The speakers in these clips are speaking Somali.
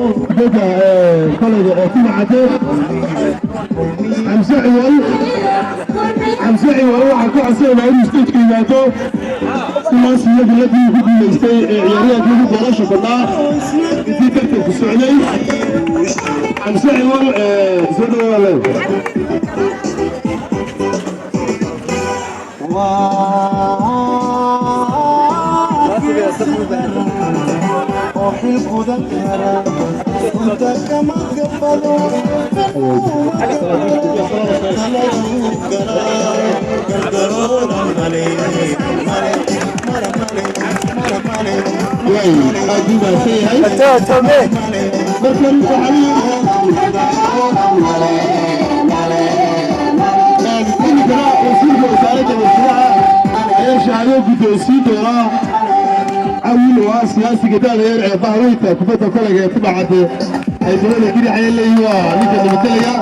Kubadda kolayga ee Timacade, Xamse Ciwal. Xamse Ciwal waxaan ku codsanaynaa inuu stageka yimaado si loo siiyo biladii ku guulaystay ee ciyaaryahankii ugu goolasha badnaa intii tartanku socday. Xamse Ciwal, soo dhawaada leedahay. Oo xil gudan kara, runta kama gabado, taladuu galaa gardaroona male male male male male male. Way aad buu mahadsan yahay. Markan waxaa iminkana wasiirka wasaaradda warshadaha ayaa shahaado guddoonsiin doona Cawil, oo ah siyaasiga da'da yar ee bahweynta kubadda kolayga ee Timacadde ay dabada girixayeen leeyihiin. Waa ninka nabadgelaya.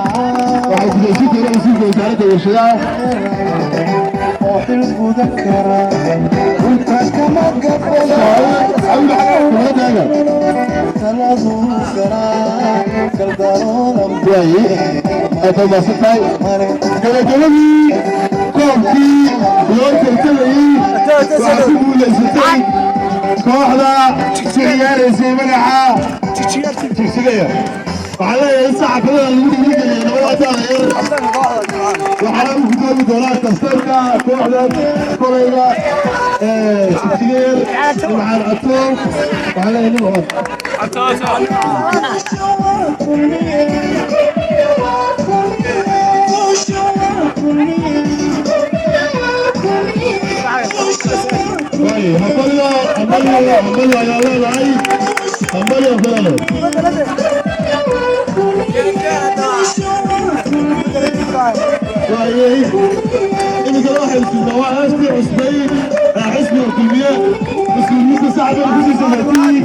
Waxaa guddoonsiin doona wasiirka wasaaradda warshadaha. Oo xil gudan kara, runta kama gabado. Cawil, kamaradaada. Taladuu galaa gardaroona. Waaye, aad baad mahadsan tahay. Gabagabadii koobkii loo tartamayey waxaa ku guulaysatay kooxda ku ciyaaraysay magaca Jigsigaya. Waxaa leeyahay sacabadada lagu dhiirigeliya nabada da'da yar. Waxaana u gudoomi doonaa kabtanka kooxda kolayga ee Jigsigayar, Nimcaan Catoon. Waxaa leeyahay Nimcaan. Waaye, hambalyo, hambalyo, hambalyo ayaa leedahay, hambalyo kalale. Waayey, iminkana waxay sugnaa waa heestii cusbay ee xisbiga Kulmiye. Mas-uuliyiinta sacabada kusii samaatiyey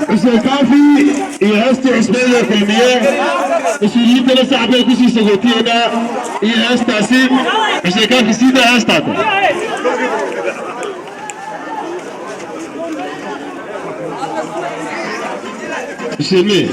Xuseen Kaafi iyo heestii cusbayd ee Kulmiye. Mas-uuliyiintana sacabay kusii sagootiyeynaa iyo heestaasi. Xuseen Kaafi, siidaa heestaata. Xuseen mee?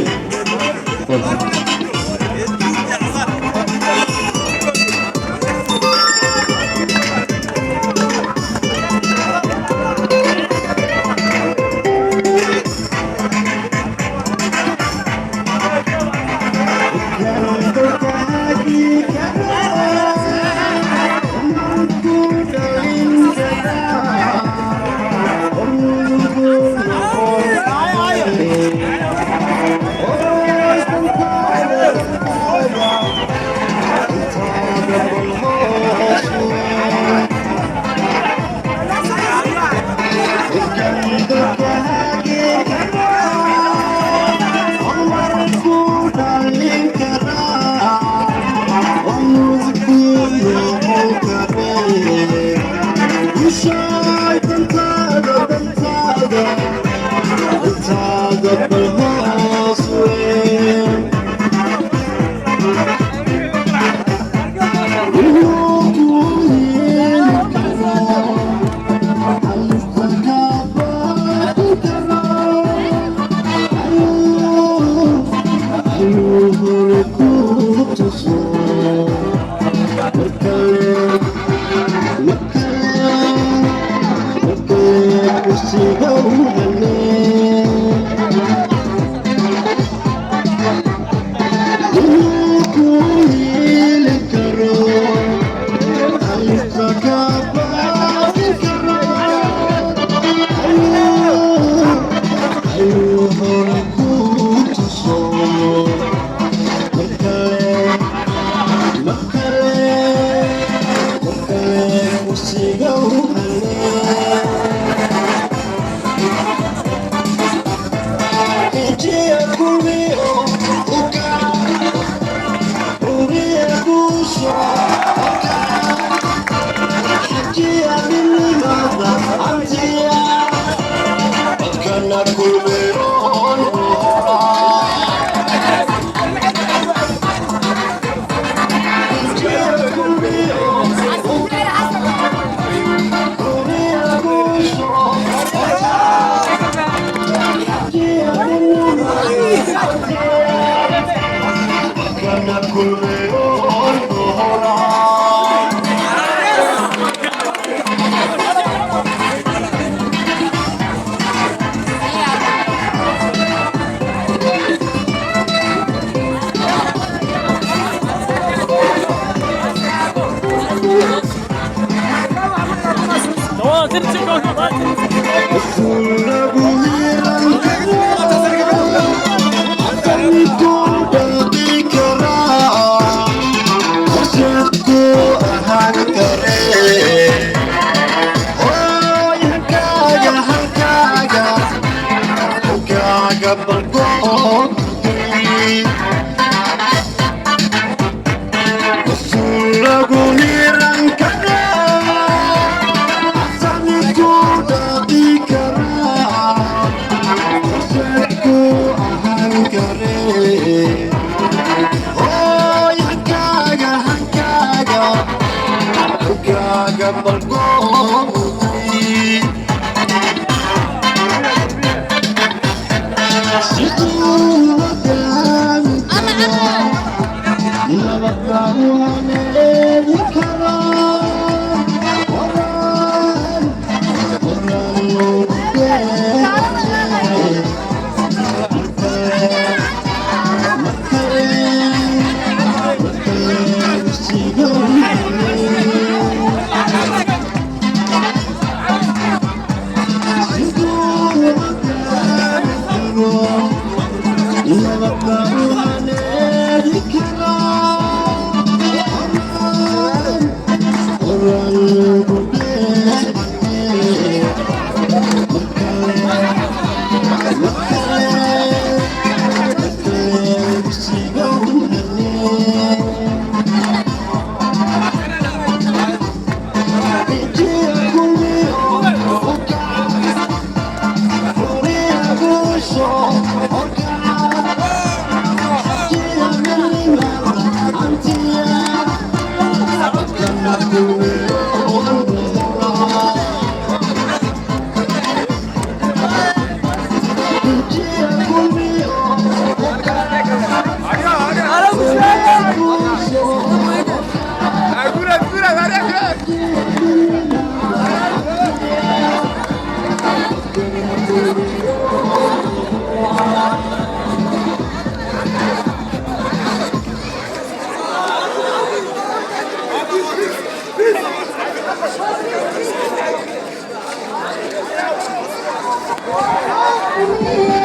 Thank you.